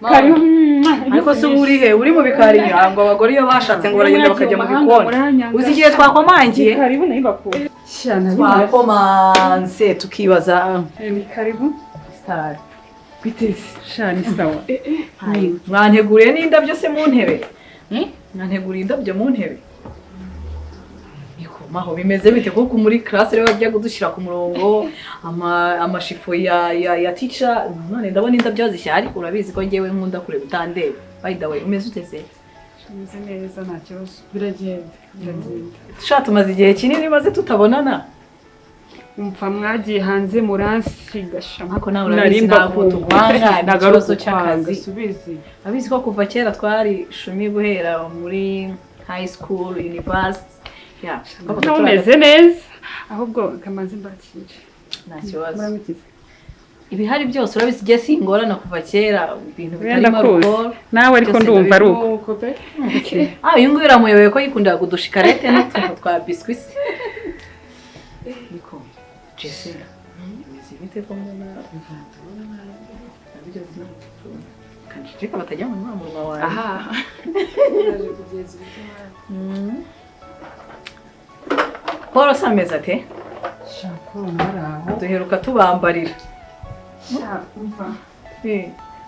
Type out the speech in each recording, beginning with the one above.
Karibu. Ariko se uba uri he? Uri mu bikari ngo abagore iyo bashatse ngo baragenda bakajya mu bikoni. Uzi igihe twakomangiye? Karibu nayo bakunda. Cyane. Twakomanze tukibaza. Ni karibu. Star. Biteze. Shani sawa. Mwanteguriye n'indabyo se mu ntebe? Mwanteguriye indabyo mu ntebe? Maho bimeze bite kuko muri classe rero bajya kudushyira ku murongo amashifo ya teacher, none ndabona indabyo zishya ariko urabizi ko ngewe nkunda kureba utandeba. By the way, umeze ute se? Umeze neza nta kibazo. Biragenda. Biragenda. Sha tumaze igihe kinini maze tutabonana. Umva mwagiye hanze muransiga sha. Ariko nawe urabizi ntabwo tukwanga ikibazo cy'akazi. Subizi. Abizi ko kuva kera twari shumi guhera muri high school, university. Yeah, umeze neza ahubwo kamaze mbakire nta kibazo. Ibihari byose urabizi igihe singorana kuva kera ibintu bitarimo alcohol nawe ariko ndumva ari uko. Uyu nguyu uramuyoboye ko yikundaga kudushikarete n'utuntu twa biscuits. Niko Jesse bimeze bite ko mbona kanjijeka batajya mu munwa wawe. Aha. Paul se ameze ate? Duheruka tubambarira.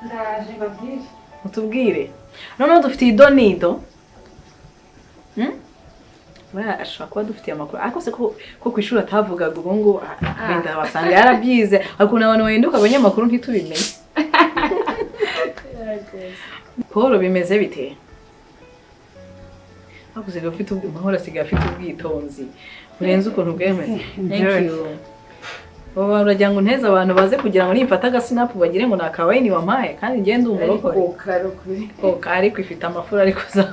Ndaje mbabwire. Utubwire. Noneho dufite idonido. Ashobora kuba dufitiye amakuru ariko se ko ku ishuri atavugaga ubu ngo wenda basanga yarabyize ukuntu abantu bahinduka abanyamakuru ntitubimenye. Paul bimeze bite? Hakuze ufite amahoro asigaye afite ubwitonzi burenze ukuntu bwemeze. Thank you. Baba uragira ngo nteze abantu baze kugira ngo nimfata agasinapu bagire ngo nakabaye ni wampaye kandi ngende umurokore. Koka ariko ifite amafura ariko za.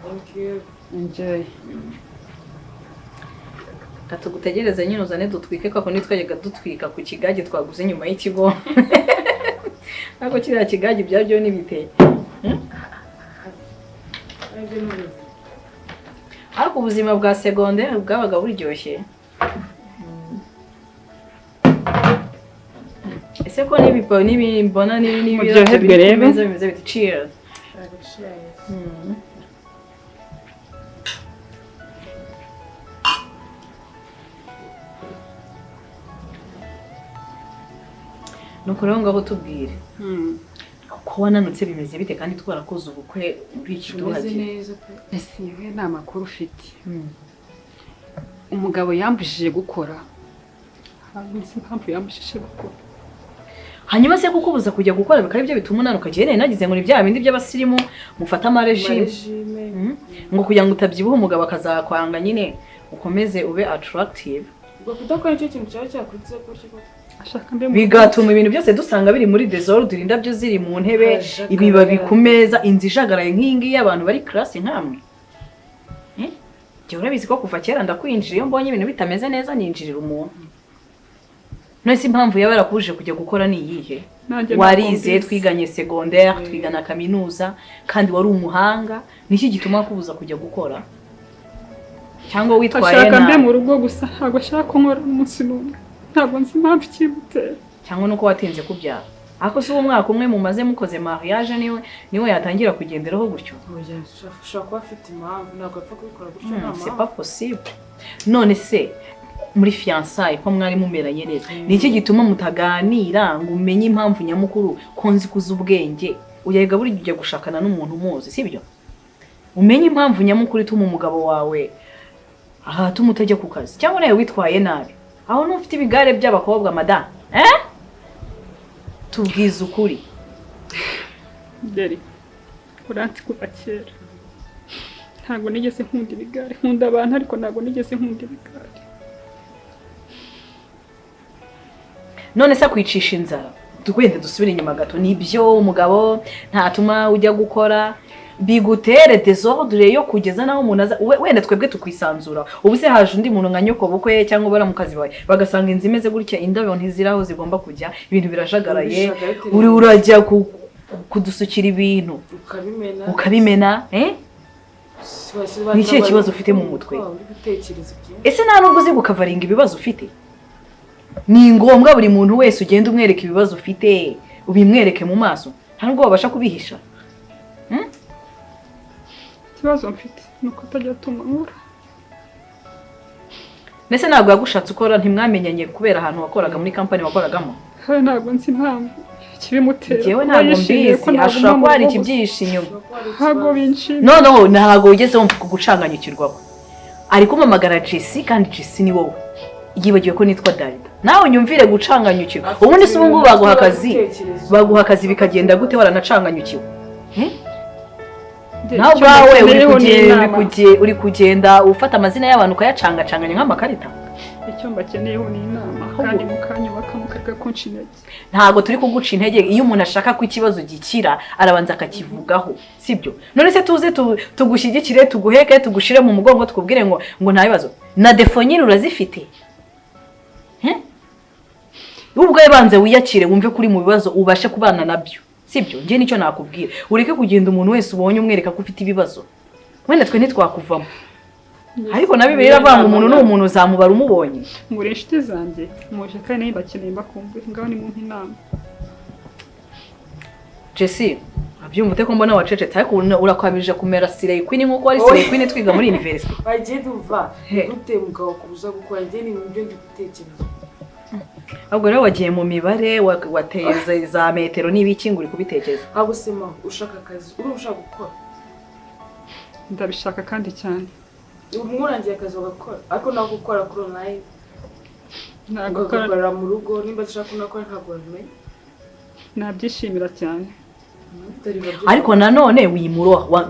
Thank you. Enjoy. Katugutegereze nyine uzane dutwike kwa kundi twajyaga dutwika ku kigage twaguze nyuma y'ikigo. Ntabwo kiriya kigage byabyo n'ibiteye. Ariko ubuzima bwa secondaire bwabaga buryoshye. Ese ko n'ibipo n'ibimbona n'ibiryoherwe rero bimeze biti cheers. Nuko rero ngaho tubwire. Ko wananutse bimeze bite kandi twarakoze ubukwe muri iki duhaje? Ese we nta makuru ufite. Umugabo yambujije gukora. Ntabwo yambujije gukora. Hanyuma se kukubuza kujya gukora bikaba ibyo bituma unanuka cyane nagize ngo ni bya bindi by'abasirimu mufata ama regime. Ngo kugira ngo utabyibuha umugabo akazakwanga nyine ukomeze ube attractive. Ubwo kudakora icyo kintu cyawe cyakutse gutyo bigatuma ibintu byose dusanga biri muri desordre, indabyo ziri mu ntebe, ibibabi ku meza, inzu ijagaraye nk'ingi y'abantu bari class nkamwe. Jye urabizi ko kuva kera ndakwinjira iyo mbonye ibintu bitameze neza ninjirira umuntu. None se impamvu yaba yarakubujije kujya gukora ni iyihe? Warize, twiganye secondaire, twigana kaminuza kandi wari umuhanga, niki gituma kubuza kujya gukora? Cyangwa witwaye nabi? Ashaka mbe mu rugo gusa, ntabwo ashaka ko nkora umunsi n'umwe. Ntabwo nzi impamvu ikimutera. Cyangwa nuko watinze kubyara. Ariko si umwaka umwe mumaze mukoze mariage niwe yatangira kugenderaho gutyo. Ushobora kuba afite impamvu, ntabwo apfa kubikora gutyo nta mpamvu. C'est pas possible. None se muri fiançailles ko mwari mumeranye neza, niki gituma mutaganira ngo umenye impamvu nyamukuru ko nzi kuza ubwenge? Uyega buri gihe gushakana n'umuntu umuzi, sibyo? Umenye impamvu nyamukuru ituma umugabo wawe ahatuma utajya ku kazi cyangwa nawe witwaye nabi. Aho ntufite ibigare by'abakobwa madame? Tubwize ukuri. Deri, uranzi kuva kera. Ntabwo nigeze nkunda ibigare, nkunda abantu ariko ntabwo nigeze nkunda ibigare. None se kwicisha inzara, twende dusubire inyuma gato, nibyo umugabo ntatuma ujya gukora bigutere desordre yo kugeza naho umuntu aza wenda twebwe tukwisanzura. Ubu se haje undi muntu nka nyoko bukwe cyangwa bara mu kazi bawe bagasanga inzu imeze gutya, indabyo ntiziraho zigomba kujya, ibintu birajagaraye, uri urajya kudusukira ibintu ukabimena. Ni ikihe kibazo ufite mu mutwe? Ese nta nubwo uzi gukavaringa ibibazo ufite? Ni ngombwa buri muntu wese ugenda umwereka ibibazo ufite, ubimwereke mu maso, nta nubwo wabasha kubihisha. Ikibazo mfite ni uko atajya atuma nkora. Ndetse ntabwo yagushatse ukora, ntimwamenyanye kubera ahantu wakoraga muri kampani wakoragamo? Ntabwo nzi impamvu ikibimutera. Njyewe ntabwo mbizi, ashobora kuba hari ikibyihishe inyuma. Ntabwo binshimye. Noneho ntabwo wigeze wumva ku gucanganyukirwa kwe. Ari kumpamagara Jesse kandi Jesse ni wowe. Yibagiwe ko nitwa Darida. Nawe unyumvire gucanganyukirwa. Ubundi se ubu ngubu baguha akazi, baguha akazi bikagenda gute waranacanganyukiwe? Nawe ubwawe uri kugenda ufata amazina y'abantu ukayacangacanganya nk'amakarita. Icyo mbakeneyeho ni inama kandi mukanyubaka mukareka kunca intege. Ntabwo turi kuguca intege, iyo umuntu ashaka ko ikibazo gikira arabanza akakivugaho, sibyo? None se tuze tugushyigikire, tuguheke, tugushire mu mugongo, tukubwire ngo nta bibazo. Na defo nyine urazifite. Ubwo banze wiyakire, wumve kuri mu bibazo ubashe kubana nabyo, sibyo? Njye nicyo nakubwira, ureke kugenda umuntu wese ubonye umwereka ko ufite ibibazo. Wenda twe ntitwakuvamo, ariko na Bibiliya iravuga ngo umuntu ni umuntu uzamubara umubonye. Muri inshuti zanjye muje kandi nibakeneye mbakumbuye, ngaho ni mumpe inama. Jesse, abyumva ute ko mbona wacecetse, ariko urakwabije kumera Slay Queen nkuko wari Slay Queen twiga muri university. Bagiye duva gute mugabo kubuza gukora, njye ni ibyo ndi gutekereza. Ahubwo rero wagiye mu mibare, wateye za metero n'ibiki ngo uri kubitekereza. Ahubwo se ma ushaka akazi, uri ushaka gukora? Ndabishaka kandi cyane. Umurangiye akazi bagakora, ariko ntabwo gukora kuri online, ntabwo gukorera mu rugo, nimba dushaka kunakora ntabwo babimenya. Nabyishimira cyane. Ariko nanone wimuroha,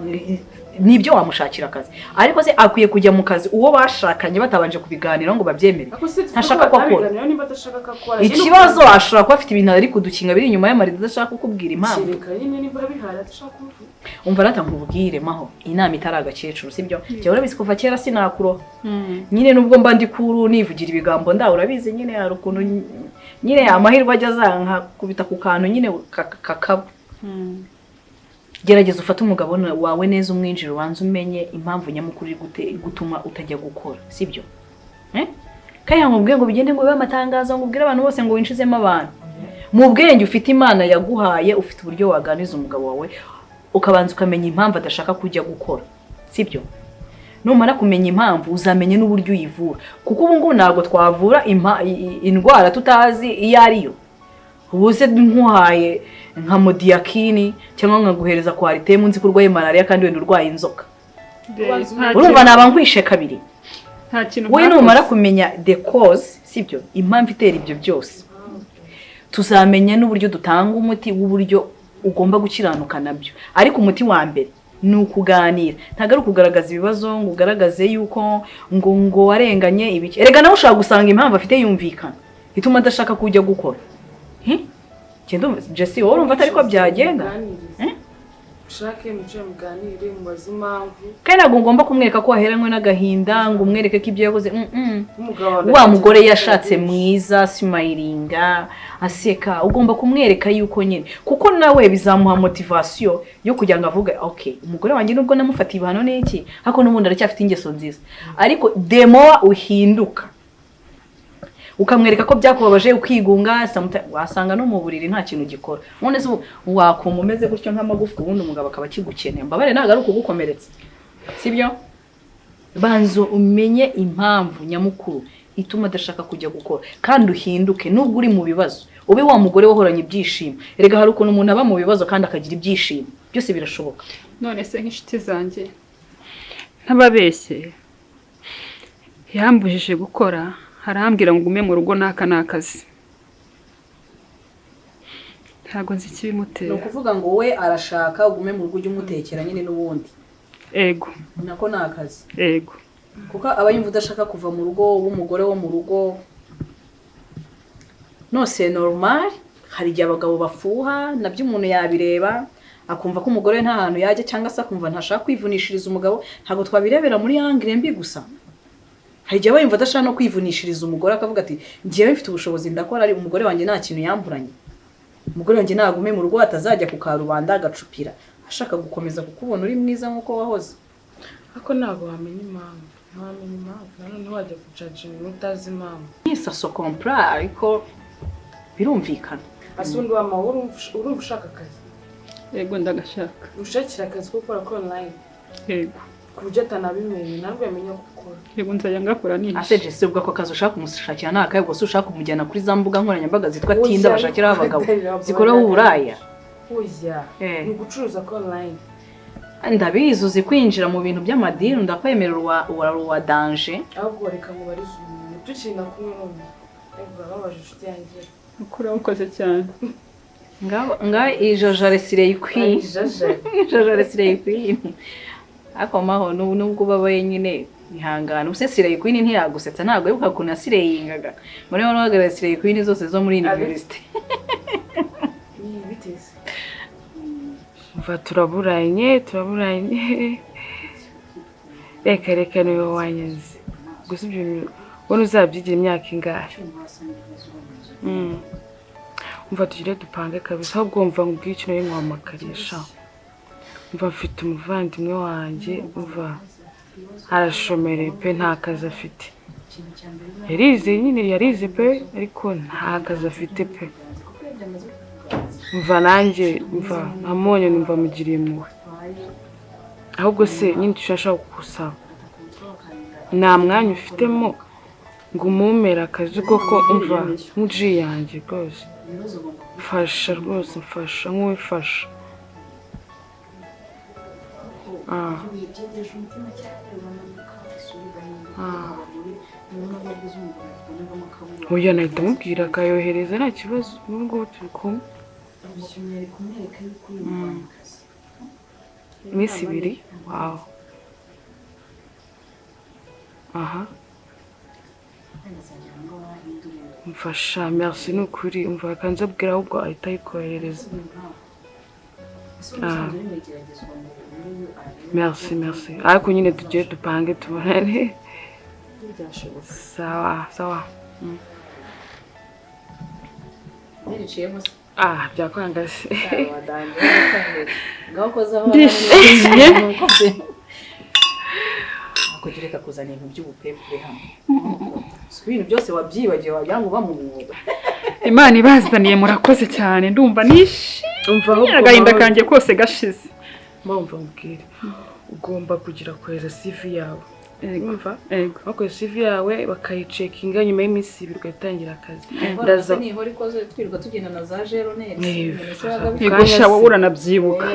nibyo wamushakira akazi, ariko se akwiye kujya mu kazi uwo bashakanye batabanje kubiganiraho ngo babyemere. Ntashaka ko akora. Ikibazo ashobora kuba afite ibintu ari kudukinga biri inyuma y'amarido adashaka kukubwira impamvu. Umva rata nkubwire maho, inama itari agakecuru, sibyo? Njye urabizi kuva kera sinakuroha. Nyine nubwo mba ndi kuru nivugira ibigambo nda, urabizi nyine hari ukuntu nyine amahirwe ajya azankakubita ku kantu nyine kakaba. Gerageza ufate umugabo wawe neza, umwinjira, ubanze umenye impamvu nyamukuru gutuma utajya gukora, sibyo? Kandi nkubwiye ngo bigende ngo bibe amatangazo, ngo ubwire abantu bose ngo winjizemo abantu. Mu bwenge ufite Imana yaguhaye, ufite uburyo waganiza umugabo wawe, ukabanza ukamenya impamvu adashaka kujya gukora, sibyo? Numara kumenya impamvu uzamenye n'uburyo uyivura, kuko ubu ngubu ntabwo twavura indwara tutazi iyo ariyo. Ubu se nkuhaye nka modiyakini cyangwa nkaguhereza kwaritemu nzi ko urwaye malaria kandi wenda urwaye inzoka, urumva naba nkwishe kabiri. Wowe numara kumenya the cause, sibyo, impamvu itera ibyo byose, tuzamenya n'uburyo dutanga umuti w'uburyo ugomba gukiranuka nabyo. Ariko umuti wa mbere ni ukuganira, ntabwo ari ukugaragaza ibibazo ngo ugaragaze yuko ngo warenganye ibiki. Erega nawe ushobora gusanga impamvu afite yumvikana ituma adashaka kujya gukora. Jesse, wowe urumva atari ko byagenda? Ushake muce muganire mubaze impamvu. Kandi ntabwo ngomba kumwereka ko waheranywe n'agahinda ngo umwereke ko ibyo yakoze. Wa mugore yashatse mwiza, smilinga, aseka, ugomba kumwereka yuko nyine, kuko nawe bizamuha motivation yo kugira ngo avuge okay, umugore wanjye nubwo namufatiye ibihano n'iki, ariko n'ubundi aracyafite ingeso nziza. Ariko demoa uhinduka ukamwereka ko byakubabaje, ukigunga, wasanga no mu buriri nta kintu gikora. None se wakuma umeze gutyo nk'amagufwa, ubundi umugabo akaba akigukeneye. Mbabare ntabwo ari ukugukomeretsa, sibyo? Banza umenye impamvu nyamukuru ituma adashaka kujya gukora, kandi uhinduke nubwo uri mu bibazo, ube wa mugore wahoranye ibyishimo. Erega hari ukuntu umuntu aba mu bibazo kandi akagira ibyishimo, byose birashoboka. None se nk'inshuti zanjye ntababeshye, yambujije gukora, arambwira ngo ugume mu rugo naka nakazi. Ntabwo nzi ikibimutera. Ni ukuvuga ngo we arashaka ugume mu rugo ujye umutekera nyine n'ubundi. Ego. Nako ni akazi. Ego. Kuko aba yumva udashaka kuva mu rugo, w'umugore wo mu rugo. No c'est normal, hari igihe abagabo bafuha, nabyo umuntu yabireba akumva ko umugore nta hantu yajya, cyangwa se akumva ntashaka kwivunishiriza umugabo. Ntabwo twabirebera muri angle mbi gusa. Hari igihe aba yumva adashaka no kwivunishiriza umugore, akavuga ati njyewe mfite ubushobozi ndakora, ari umugore wanjye nta kintu yamburanye, umugore wanjye nagume mu rugo atazajya ku karubanda agacupira, ashaka gukomeza kukubona uri mwiza nkuko wahoze. Ariko ntabwo wamenya impamvu. Ntiwamenya impamvu nanone, wajya kujudginga umuntu utazi impamvu. Ça se comprend, ariko birumvikana. Ase ubundi wama urumva ushaka akazi? Yego, ndagashaka. Ushakira akazi ko gukora kuri online? Yego. Ku buryo atanabimenye, ntabwo yamenya gukora. Yego, nzajya ngakora nihishe. Ase Jesse, ubwo ako kazi ushaka kumushakira ni akahe? Ubwo se ushaka kumujyana kuri za mbuga nkoranyambaga zitwa Tinder, bashakiraho abagabo, zikoraho uburaya? Oya. Eh. Ni ugucuruza kuri online. Ndabizi, uzi kwinjira mu bintu by'amadini, ndakwemerera, uwa danger. Ahubwo reka mubarize umuntu tukiri na kumwe none. Ariko urababaje, inshuti yanjye. Ukuri wakoze cyane. Ngaho ngaho, ijajare slay queen. Ijajare. Ijajare slay queen. Ariko maho nubwo ubabaye nyine, ihangane. Ubuse slay queen ntiyagusetsa? Ntabwo wibuka ukuntu yaslayingaga muri wari uhagarariye slay queen zose zo muri university? Ni biteze. Umva, turaburanye, turaburanye. Reka reka, niwe wanyanze gusa. Ibyo bintu ubona uzabyigira imyaka ingahe? Umva, tugire dupange kabisa. Ahubwo wumva nkubwire ikintu nari nkuhamagarisha. Umva, mfite umuvandimwe wanjye, umva, arashomereye pe, nta kazi afite. Yarize nyine, yarize pe, ariko nta kazi afite pe. Umva, nanjye umva namubonye numva mugiriye impuhwe. Ahubwo se nyine icyo nashaka kugusaba, nta mwanya ufitemo ngo umumpere akazi koko? Umva, nk'uji yanjye rwose, mfasha rwose, mfasha nk'uwifasha. Oya, nahita amubwira akayohereza, nta kibazo. N'ubu ngubu turi kumwe. Iminsi 2, wawu, aha. Mfasha, merci, ni ukuri. Umva, kanze abwira, ahubwo ahita ayikoherereza. Ah. Merci, merci. Ariko nyine tugiye dupange tubonane. Sawa sawa. Ah, byakwanga se? Ndishimye. Kugira reka kuzana ibintu by'ubupepure hano. Si ibintu byose wabyibagiwe, wagira ngo uba mu mwuga. Imana ibazaniye, murakoze cyane, ndumva nishimye. Umva, ahubwo agahinda nawe- kanjye kose gashize. Mpamvu nkubwire, ugomba kugira kohereza CV yawe. Ego. Umva, Ego. bakoze CV yawe bakayicheckinga, nyuma y'iminsi 2 ugatangira akazi. Ndaza nihora ikoze, twirirwa tugenda na za geroneri. Yego sha, wowe uranabyibuka.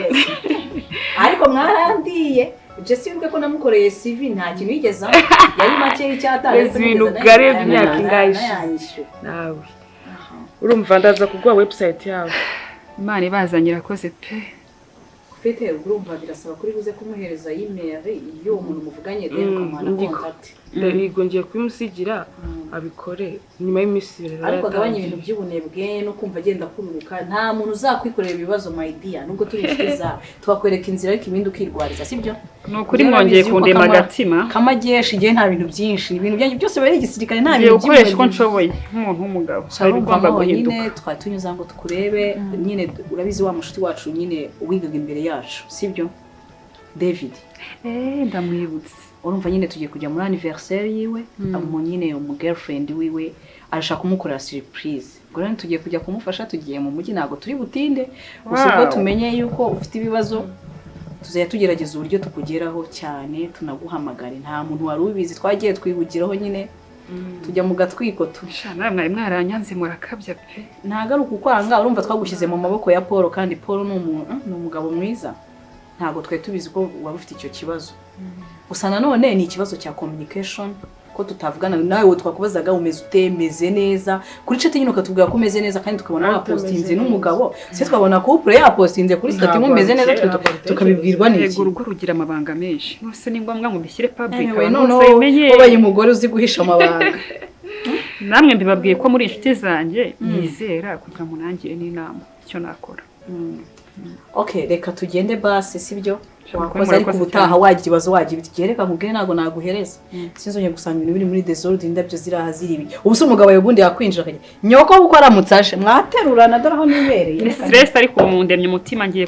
Ariko mwarandiye. Jesse, wibuke ko namukoreye CV, nta kintu yigeze ampa. Yari make y'icyatanu. Mbese ibintu ugarebye imyaka ingahe ishize? Nawe urumva, ndaza kuguha website yabo. Imana ibazanye, irakoze pe. Ufite, urumva birasaba kuri buze kumuhereza email iyo umuntu muvuganye, then ukamuha na contact. Yego, ngiye kubimusigira abikore nyuma y'iminsi 2 rero. Ariko agabanya yatangiye. ibintu by'ubunebwe no kumva agenda akururuka. Nta muntu uzakwikorera ibibazo, my dear. Nubwo turi inshuti zawe, twakwereka inzira, ariko ibindi ukirwariza, sibyo? Ni ukuri, mwongeye kundema agatima. Kamageshi, igihe nta bintu byinshi, ibintu byanjye byose biba ari igisirikare, nta Ngiye bintu gukoresha uko by'ubunebwe. nshoboye nk'umuntu w'umugabo, hari ibigomba Urumva guhinduka. nyine twari tunyuze ngo tukurebe nyine. Urabizi wa mushuti wacu nyine wigaga imbere yacu, sibyo, David? Eh, ndamwibutse. Urumva nyine tugiye kujya muri anniversaire yiwe. Umu nyine umu girlfriend wiwe arashaka kumukorera surprise. Ubwo rero tugiye kujya kumufasha, tugiye mu mujyi, ntabwo turi butinde. Gusa ubwo tumenye yuko ufite ibibazo, tuzajya tugerageza uburyo tukugeraho cyane, tunaguhamagare. Nta muntu wari ubizi, twagiye twihugiraho nyine, tujya mu gatwiko tu. Sha, nawe mwari mwaranyanze, murakabya pe. Ntabwo ari ukukwanga. Urumva twagushyize mu maboko ya Paul, kandi Paul ni umuntu, ni umugabo mwiza. Ntabwo twari tubizi ko waba ufite icyo kibazo. Gusa nanone ni ikibazo cya communication, ko tutavugana nawe. Twakubazaga umeze ute, meze neza, kuri chat nyine ukatubwira ko umeze neza, kandi tukabona Ariko wapostinze utameze n'umugabo. Se twabona couple yapostinze kuri status Ntabwo mumeze neza, ntabwo mbitekereza. tukabibwirwa n'iki? Yego, urugo rugira amabanga menshi. Nose ni ngombwa ngo mbishyire public, Anyway, abantu noneho bose babimenye? wabaye umugore uzi guhisha amabanga. Namwe mbibabwiye ko muri inshuti zanjye nizera, kugira ngo nangire n'inama icyo nakora. Okay, reka tugende basi, sibyo? Shaka Wakoze, ariko murakoze ubutaha cyane. wagira ibibazo, wagira ibiti, reka nkubwire, ntabwo naguhereza. Sinzongeye gusanga ibintu biri muri désordre, indabyo ziri aha ziri ibi. Ubu se umugabo wawe ubundi yakwinjira akajya nyoko, kuko aramutse aje mwaterurana? Dore aho nibereye. Ni stress, ariko ubu mundemye umutima, ngiye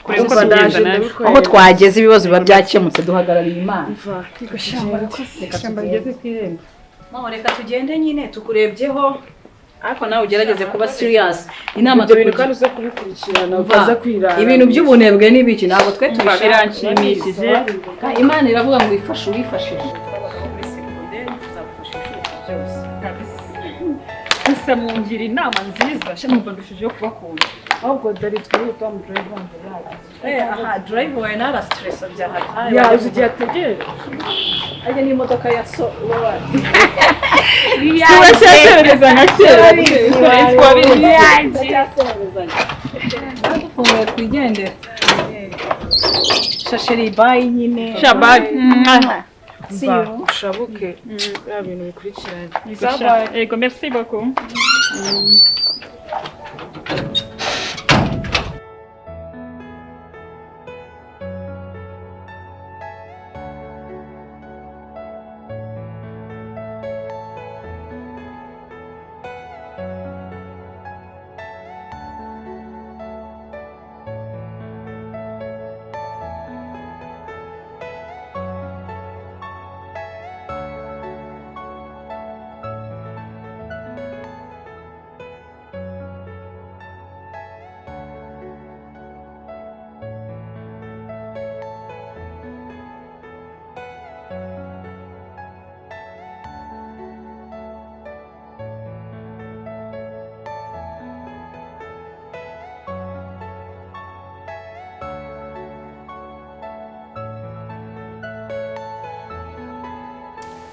Kureba uko Umva, ndaje tugenda nawe. ndabikwereka. Aho twageze ibibazo biba byakemutse, duhagarariye Imana. Umva, Ishyamba rigeze ku irembo. Mama, reka tugende nyine, tukurebyeho, ariko nawe ugerageze kuba serious. Inama Ibyo bintu tukugira. kandi uza kubikurikirana, Umva, utaza kwirara. Ibintu by'ubunebwe n'ibiki ntabwo twe Umva, tubishaka. biranshimishije. Kandi Imana iravuga ngo ifashe uwifashije. Twabagaho muri segonderi, tuzagufasha ibishoboka byose. Gusa mungira inama nziza, sha numva ndushijeho kubakunda. Ahubwo dore twihuta, mu driver wanjye yahageze. Aha, drive wawe nara stress byahatari. Yaje igihe ategereje. Ajya n'imodoka ya so uba waje. Turacyaserereza nka kera. Twabizi. Dufunguye twigendere. Shasheri, bayi nyine. Shabari. See you. Ushabuke bya bintu bikurikiranye. Yego, merci beaucoup.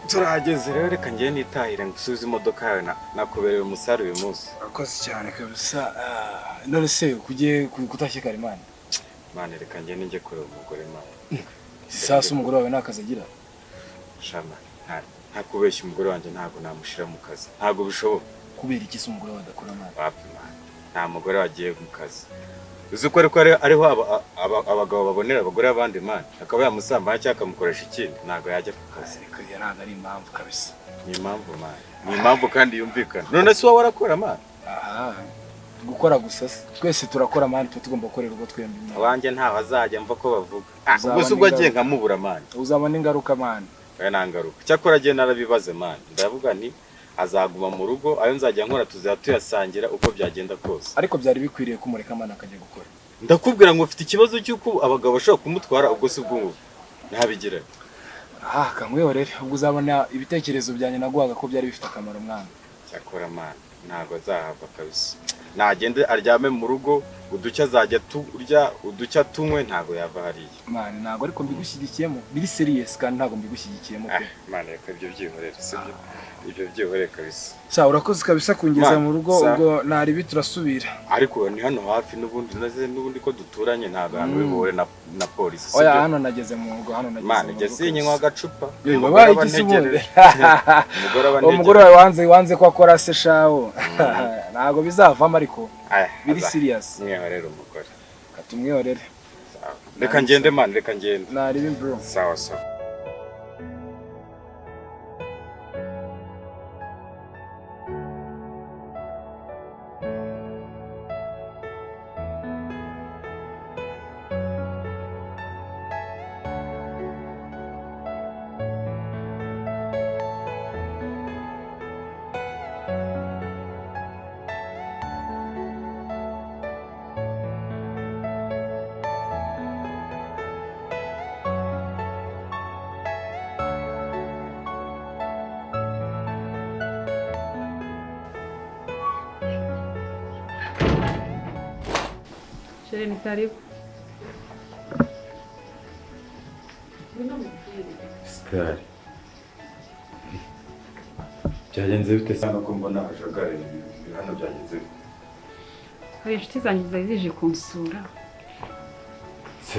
Turahageze rero, reka ngende nitahire ngusubize imodoka yawe, nakubereye umusare uyu munsi. Urakoze cyane kabisa. None se kugiye kutashye kare, man? Man, reka ngende njye kureba umugore, man. Sasa umugore wawe nta kazi agira? Shama, nta kubeshya, umugore wanjye ntabwo namushira mu kazi, ntabwo bishoboka. Kubera iki se umugore wawe adakora, man? Wapi, man, nta mugore wagiye mu kazi. Uzi ko ariko ariho abagabo babonera abagore b'abandi, man, akaba yamusambanya cyangwa akamukoresha ikindi, ntabwo yajya ku kazi. Ariko iyo ntabwo ari impamvu kabisa. Ni impamvu, man, ni impamvu kandi yumvikana. None se wowe warakora, man? Aha, gukora gusa se? Twese turakora, man, tuba tugomba gukorera urugo twembi, man. Abanjye ntaho azajya mva ko bavuga. Uzabona Ubwo se ubwo agiye ingaruka. nkamubura, man? Uzabona ingaruka, man. Oya, nta ngaruka. Cyakora agiye narabibaze, man, ndavuga nti azaguma mu rugo, ayo nzajya nkora tuzajya tuyasangira uko byagenda kose. Ariko byari bikwiriye kumureka, man, akajya gukora. Ndakubwira ngo ufite ikibazo cy'uko abagabo bashobora kumutwara, ubwo si ubwo ngubu ntabigira. Ah, kamwihorere, ubwo uzabona ibitekerezo byanjye naguhaga ko byari bifite akamaro, mwana. Cyakora, man, ntabwo azahava kabisa. Nagende aryame mu rugo, uducya azajya turya, uducya tunywe, ntabwo yava hariya. Man, ntabwo ariko mbigushyigikiyemo biri serious, kandi ntabwo mbigushyigikiyemo pe. Man, reka ibyo byihorere, sibyo? Ibyo byihorere kabisa. Sa, urakoze kabisa kungeza Man, mu rugo. sa. Ubwo naribi turasubira. Ariko ni hano hafi n'ubundi, naze n'ubundi ko duturanye, ntabwo ahantu bihure na polisi, Oya, sibyo? hano nageze mu rugo, hano nageze Man, mu njye rugo sinywa kabisa. agacupa. Yewe, Umugore wabaye aba iki se ubundi? antegereje. Umugore aba Uwo mugore antegereje. wawe wanze ko akora se shawo? Ntabwo bizavamo ariko Aya, biri serious. Mwihorere umugore. Katumwihorere. Sawa. Reka ngende, man, reka ngende. Naribi, bro. Sawa sawa. Chérie, ni karibu. Sikari. Byagenze bite se hano ko mbona hajagaraye ibintu hano, byagenze bite? Hari inshuti zanjye zari zije kunsura.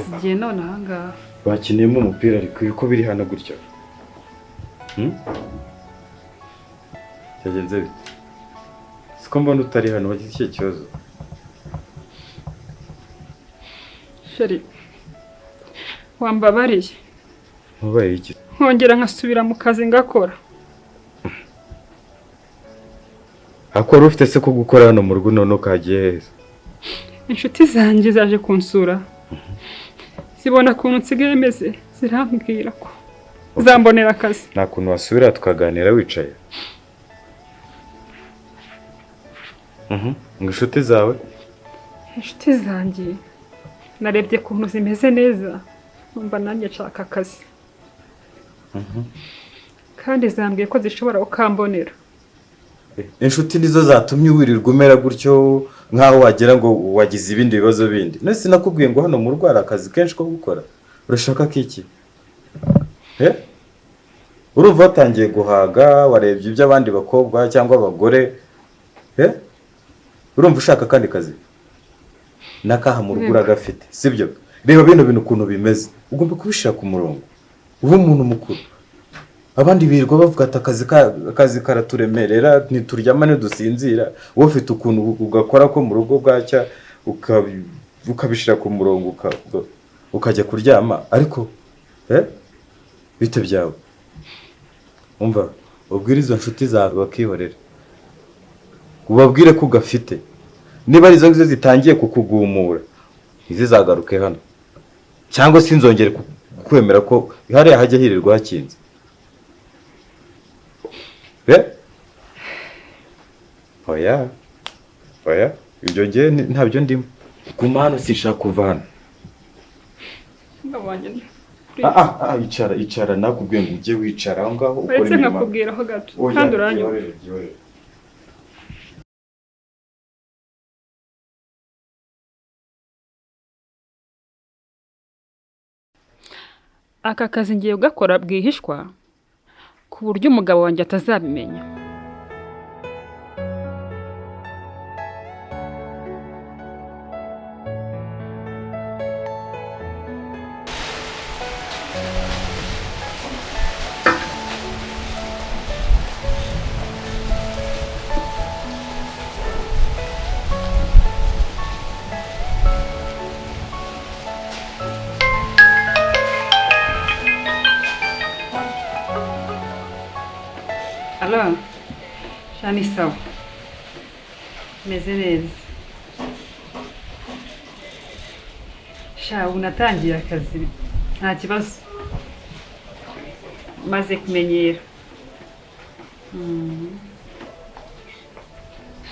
Zigiye none ahangaha. Bakiniyemo umupira ariko uko biri hano gutya. Byagenze bite? Siko mbona utari hano, wagize ikihe kibazo? Chérie, wambabariye. Wabaye iki? Nkongera nkasubira mu kazi ngakora. Ako wari ufite se ko gukora hano mu rugo none ukagiye heza? Inshuti zanjye zaje kunsura. Zibona ukuntu nsigaye meze, zirambwira ko zambonera akazi. Nta kuntu wasubira tukaganira wicaye. Ngo inshuti zawe? Inshuti zanjye narebye ukuntu zimeze neza, numva nanjye nshaka akazi. Kandi zambwiye ko zishobora kukambonera. Inshuti nizo zatumye wirirwa umera gutyo nkaho wagira ngo wagize ibindi bibazo bindi. None sinakubwiye ngo hano mu rwara akazi kenshi ko gukora. Urashaka kiki? Urumva watangiye guhaga, warebye iby'abandi bakobwa cyangwa abagore. Urumva ushaka kandi kazi? Nakaha mu rugo uragafite, sibyo? Reba bino bintu ukuntu bimeze. Ugomba kubishira ku murongo. Ube umuntu mukuru. Abandi birirwa bavuga ati akazi karaturemerera, ntituryama ntidusinzira. Wowe ufite ukuntu ugakora ko mu rugo bwacya ukabishira ku murongo ukajya kuryama, ariko bite byawe? Umva, ubwire izo nshuti zawe bakihorera. Ubabwire ko ugafite. Niba ari izo ngizo zitangiye kukugumura, ntizizagaruke hano. Cyangwa sinzongere kwemera ko hariya hajya hirirwa hakinze. Oya. Oya, ibyo ngiye ntabyo ndimo. Guma hano sinshaka kuva hano. Icara, icara, nakubwiye ngo ujye wicara aho ngaho ukore Uretse imirimo. nkakubwiraho gato. Kandi uranyumva. Aka kazi ngiye gukora bwihishwa ku buryo umugabo wanjye atazabimenya. Alo, shani sawa. Meze neza. Sha, ubu natangiye akazi nta kibazo. Maze kumenyera.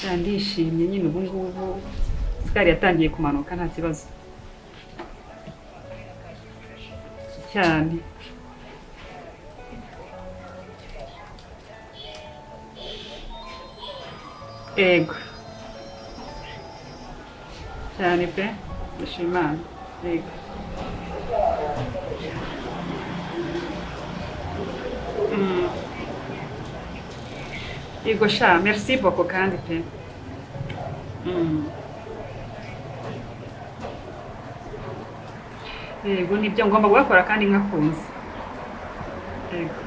Sha, ndishimye nyine ubu ngubu. Isukari yatangiye kumanuka nta kibazo. Cyane. Ego. Cyane pe, ndashima Imana. Ego. Ego sha, merci beaucoup kandi pe. Ego nibyo ngomba gukora kandi nkakunze. Ego.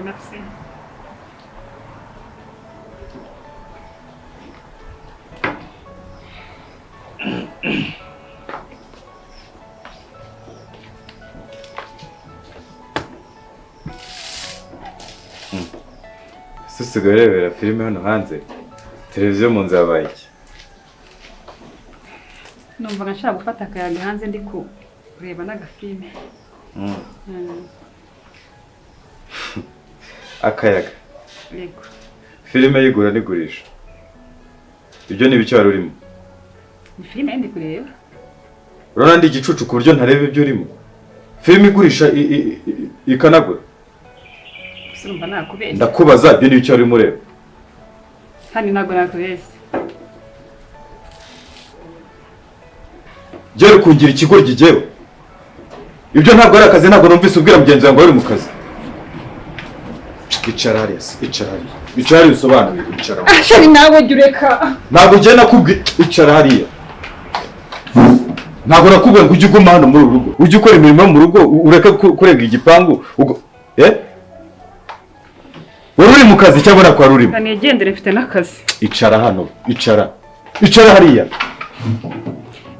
Merci. Usigaye urebera filime hano hanze, televiziyo mu nzu yabaye iki? Numvaga nshaka gufata akayaga hanze ndi kureba n'agafilime. Akayaga? Yego. Filime y'igura n'igurisha. Ibyo ni ibiki wari urimo? Ni filime ndi kureba. Urabona ndi igicucu ku buryo ntareba ibyo urimo? Filime igurisha ikanagura. Urumva nakubeshya. Ndakubaza ibyo ni ibiki wari urimo ureba? Kandi ntabwo nakubeshya. Jyewe kungira ikigoryi jyewe. Ibyo ntabwo ari akazi, ntabwo numvise ubwira mugenzi wawe ngo wari mu kazi. Icara hariya, icara hariya. Icara hariya usobanurire, icara. Shari nawe jya ureka. Ntabwo ujye nakubwiye, icara hariya. Ntabwo nakubwiye ngo ujye uguma hano muri uru rugo. Ujye ukora imirimo mu rugo, ureke kurenga igipangu. Wari uri mu kazi cyangwa ntabwo wari urimo? Nigendere mfite n'akazi. Icara hano, icara. Icara hariya.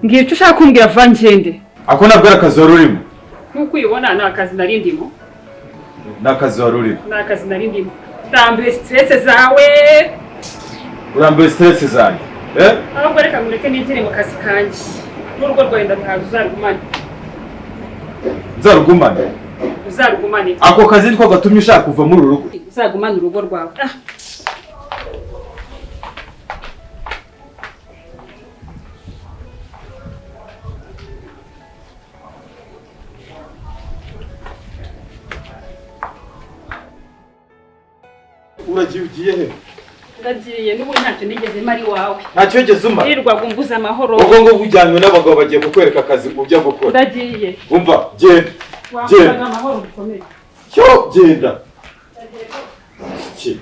Ngiye icyo ushaka kumbwira va ngende. Ako ntabwo ari akazi wari urimo. Nk'uko uyibona ni akazi nari ndimo. Ni akazi wari urimo. Ni akazi nari ndimo. Ndambiwe stress zawe. Urambiwe stress zanjye. Ahubwo reka ngureke nigire mu kazi kanjye. N'urugo rwawe ndaruhaza, uzarugumane. Nzarugumane? Uzarugumane. Ako kazi niko gatumye ushaka kuva muri uru rugo? Uzagumane urugo rwawe. Ah. Uragiye, ugiye he? Ndagiye, n'ubu ntacyo nigeze mara iwawe. Ntacyo wigeze umara? Nirirwaga umbuza amahoro. Ubwo ngubwo ujyanywe n'abagabo bagiye kukwereka akazi ujya gukora. Ndagiye. Umva, genda. Wakoraga amahoro bikomeye. Cyo genda. Iki.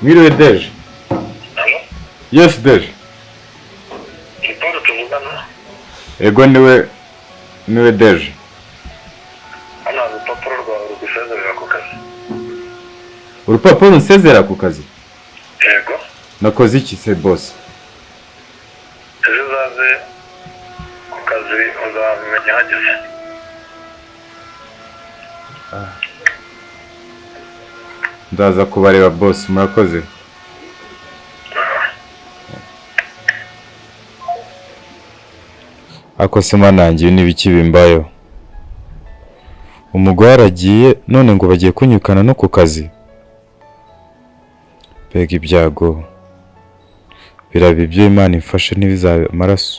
Mwiriwe Deje. Halo? Yes Deje. Ni Paul tuvugana? Ego niwe Deje. Hano hari urupapuro rwawe rugusezerera ku kazi. Urupapuro runsezera ku kazi? Yego. Nakoze iki se boss? Ejo uzaze ku kazi uzabimenya hageze. Ndaza kubareba boss, murakoze. Ako se manangiye n'ibiki bimbayeho. Umugore aragiye none ngo bagiye kunyukana no ku kazi. Mbega ibyago. Biraba ibyo Imana imfashe ntibizabe amaraso.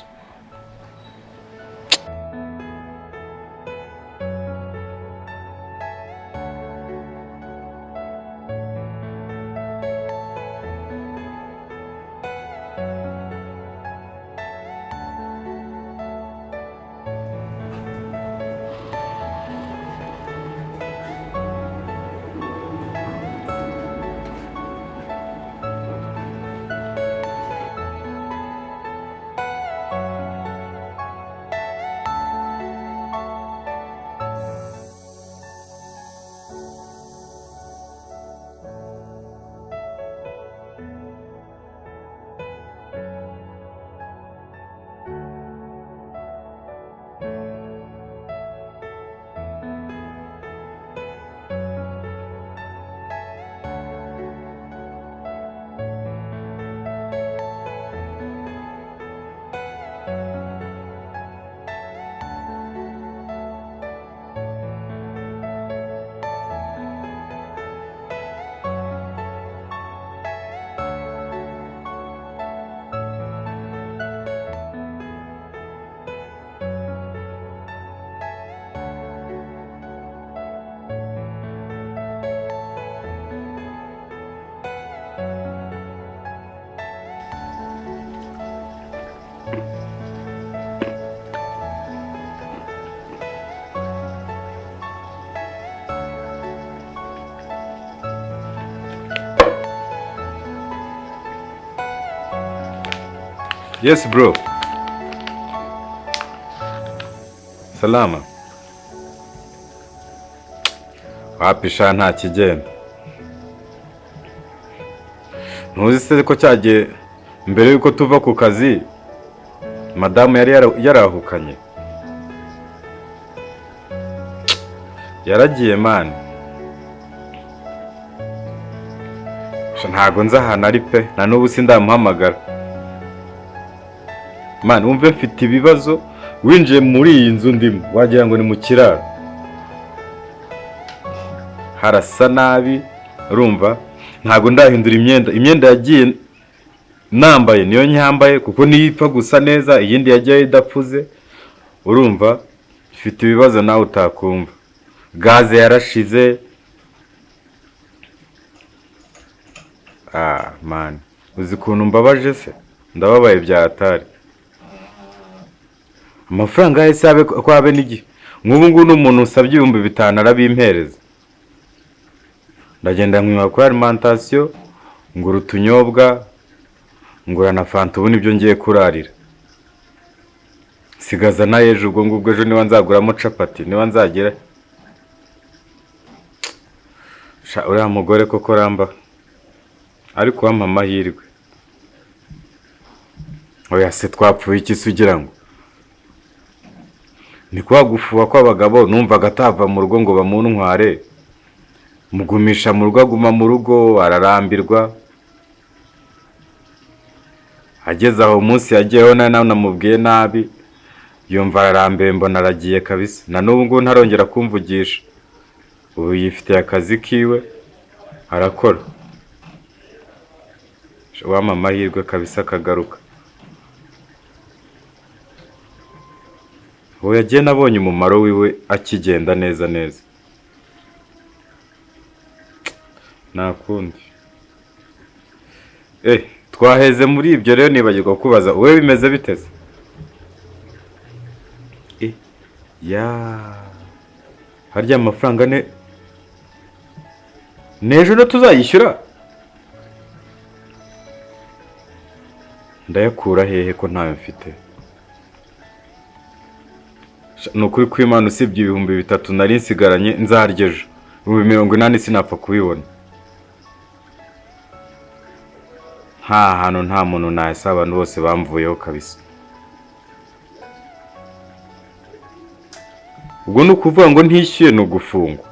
Yes bro. Salama. Wapi sha nta kigenda. Ntuzi se ko cyagiye mbere yuko tuva ku kazi madamu yari yarahukanye. Yaragiye man. Sha ntago nza ahantu ari pe, na n'ubu sindamuhamagara. Man, wumve mfite ibibazo, winjiye muri iyi nzu ndimo wagira ngo ni mu kiraro. Harasa nabi, urumva ntago ndahindura imyenda. Imyenda yagiye nambaye niyo nyambaye kuko niyo ipfa gusa neza, iyindi yagiye idapfuze. Urumva mfite ibibazo nawe utakumva. Gaze yarashize. Ah man, uzi ukuntu mbabaje se? Ndababaye bya atari. Amafaranga yahise abe ko abe n'igihe. Nk'ubu ngubu n'umuntu usabye 5000 arabimpereza. Ndagenda nkinywa kuri alimentation, ngura utunyobwa, ngura na fanta, ubu nibyo ngiye kurarira. Sigaza na ejo ubwo ngubwo ejo niba nzaguramo capati, niba nzagera. Sha uriya mugore koko ramba Ariko wampa amahirwe. Oya se twapfuye iki se ugira ngo? Ni kwa gufuha kw'abagabo, numvaga atava mu rugo ngo bamuntware. Mugumisha mu rugo, aguma mu rugo ararambirwa. Ageze aho umunsi yagiyeho namubwiye nabi, yumva ararambiwe, mbona aragiye kabisa. Na n'ubu ngubu ntarongera kumvugisha. Ubu yifitiye akazi kiwe arakora. Wampa amahirwe kabisa akagaruka. Ubu yagiye nabonye umumaro wiwe akigenda neza neza. Nta kundi. Twaheze muri ibyo rero, nibagirwa kubaza wowe bimeze biteze. Ya harya amafaranga ne n'ejo no tuzayishyura? Ndayakura hehe ko ntayo mfite? Ni ukuri kw'Imana, usibye 3000 nari nsigaranye nzarya ejo. 80,000 sinapfa kubibona. Nta hantu nta muntu nahise, abantu bose bamvuyeho kabisa. Ubwo ni ukuvuga ngo ntishyuye ni ugufungwa.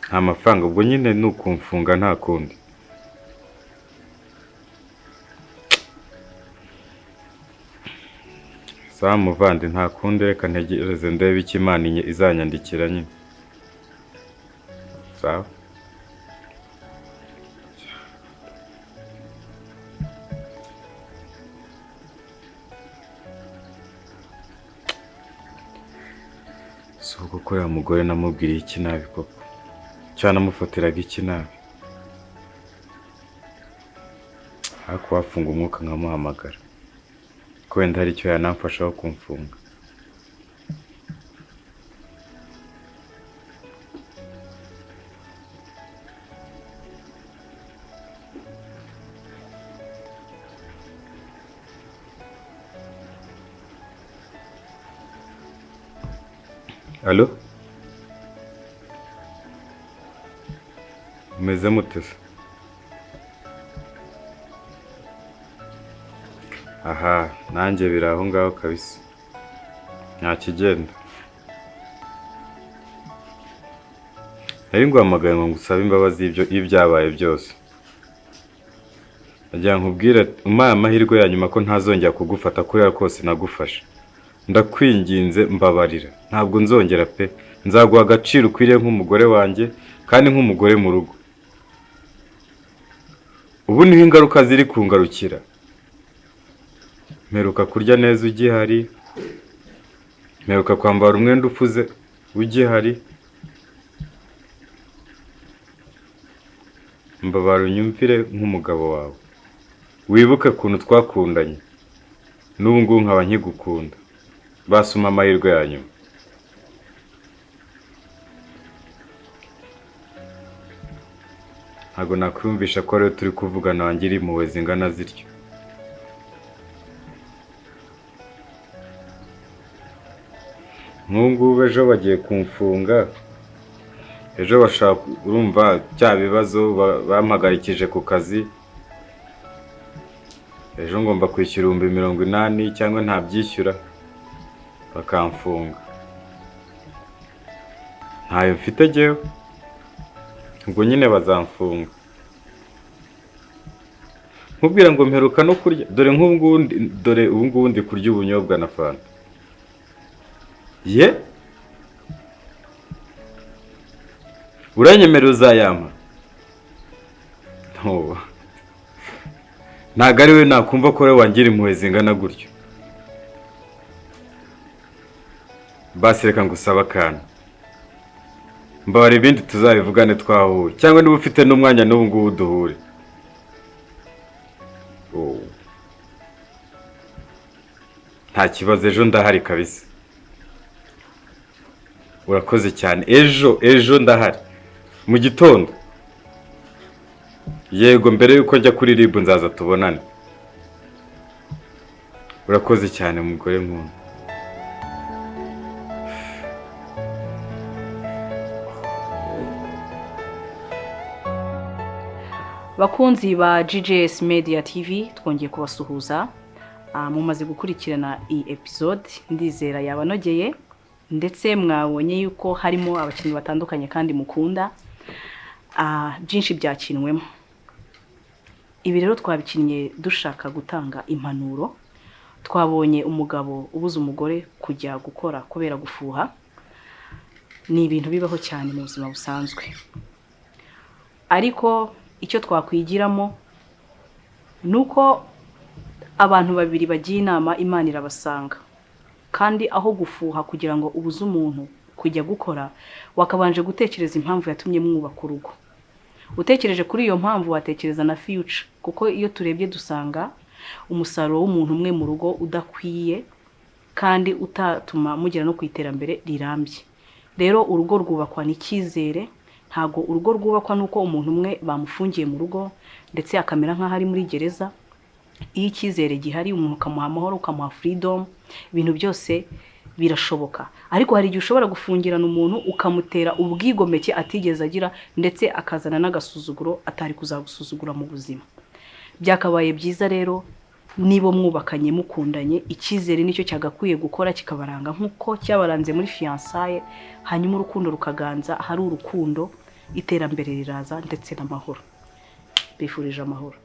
Nta mafaranga, ubwo nyine ni ukumfunga nta kundi. Sawa muvandi, nta kundi, reka ntegereze ndebe icyo Imana izanyandikira nyine. Sawa. Si uko uriya mugore namubwiriye iki nabi koko? Cyangwa namufatiraga iki nabi? Ariko wafunga umwuka nkamuhamagara, ko wenda hari icyo yanamfashaho kumfunga. Alo? Umeze mute se? Aha, nanjye biri aho ngaho kabisa. Nta kigenda. Nari nguhamagaye ngo ngusabe imbabazi y'ibyo ibyabaye byose. Nagira nkubwire umpaye amahirwe ya nyuma ko ntazongera kugufata kuriya kose nagufashe. Ndakwinginze mbabarira. Ntabwo nzongera pe. Nzaguha agaciro ukwiriye nk'umugore wanjye kandi nk'umugore mu rugo. Ubu niho ingaruka ziri kungarukira. Mperuka kurya neza ugihari, mperuka kwambara umwenda ufuze ugihari. Mbabara unyumvire nk'umugabo wawe. Wibuke ukuntu twakundanye. N'ubu ngubu nkaba nkigukunda. Basuma amahirwe ya nyuma. Ntabwo nakwiyumvisha ko ariwe turi kuvugana wangira impuhwe zingana zityo. Nk'ubu ngubu ejo bagiye kumfunga. Ejo bashaka, urumva bya bibazo bampagarikije ku kazi. Ejo ngomba kwishyura 80,000 cyangwa ntabyishyura bakamfunga. Ntayo mfite jyewe. Ubwo nyine bazamfunga. Nkubwira ngo mperuka no kurya, dore nk'ubu ngubu, dore ubu ngubu ndi kurya ubunyobwa na fanta. Ye? Uranyemerera uzayampa? No. Ntabwo ari we nakumva ko we wangira impuhwe zingana gutyo. Basi reka ngusaba akantu. Mbabara ibindi tuzabivugane twahuye, cyangwa niba ufite n'umwanya n'ubu ngubu duhure. Oh. Nta kibazo, ejo ndahari kabisa. Urakoze cyane. Ejo ndahari mu gitondo. Yego, mbere yuko njya kuri RIB nzaza tubonane. Urakoze cyane mugore nkunda. Bakunzi ba GJS Media TV, twongeye kubasuhuza. Mumaze gukurikirana iyi episode, ndizera yabanogeye, ndetse mwabonye yuko harimo abakinnyi batandukanye kandi mukunda. Byinshi byakinwemo. Ibi rero twabikinnye dushaka gutanga impanuro. Twabonye umugabo ubuza umugore kujya gukora kubera gufuha. Ni ibintu bibaho cyane mu buzima busanzwe, ariko icyo twakwigiramo ni uko abantu babiri bagiye inama, Imana irabasanga. Kandi aho gufuha kugira ngo ubuze umuntu kujya gukora, wakabanje gutekereza impamvu yatumye mwubaka urugo. Utekereje kuri iyo mpamvu, watekereza na future, kuko iyo turebye dusanga umusaruro w'umuntu umwe mu rugo udakwiye kandi utatuma mugera no ku iterambere rirambye. Rero urugo rwubakwa n'icyizere. Ntabwo urugo rwubakwa n'uko umuntu umwe bamufungiye mu rugo, ndetse akamera nk'aho ari muri gereza. Iyo icyizere gihari, umuntu ukamuha amahoro, ukamuha freedom, ibintu byose birashoboka. Ariko hari igihe ushobora gufungirana umuntu, ukamutera ubwigomeke atigeze agira, ndetse akazana n'agasuzuguro atari kuzagusuzugura mu buzima. Byakabaye byiza rero niba mwubakanye mukundanye, icyizere nicyo cyagakwiye gukora kikabaranga nk'uko cyabaranze muri fiançailles, hanyuma urukundo rukaganza. Hari urukundo, iterambere riraza, ndetse n'amahoro. Bifurije amahoro.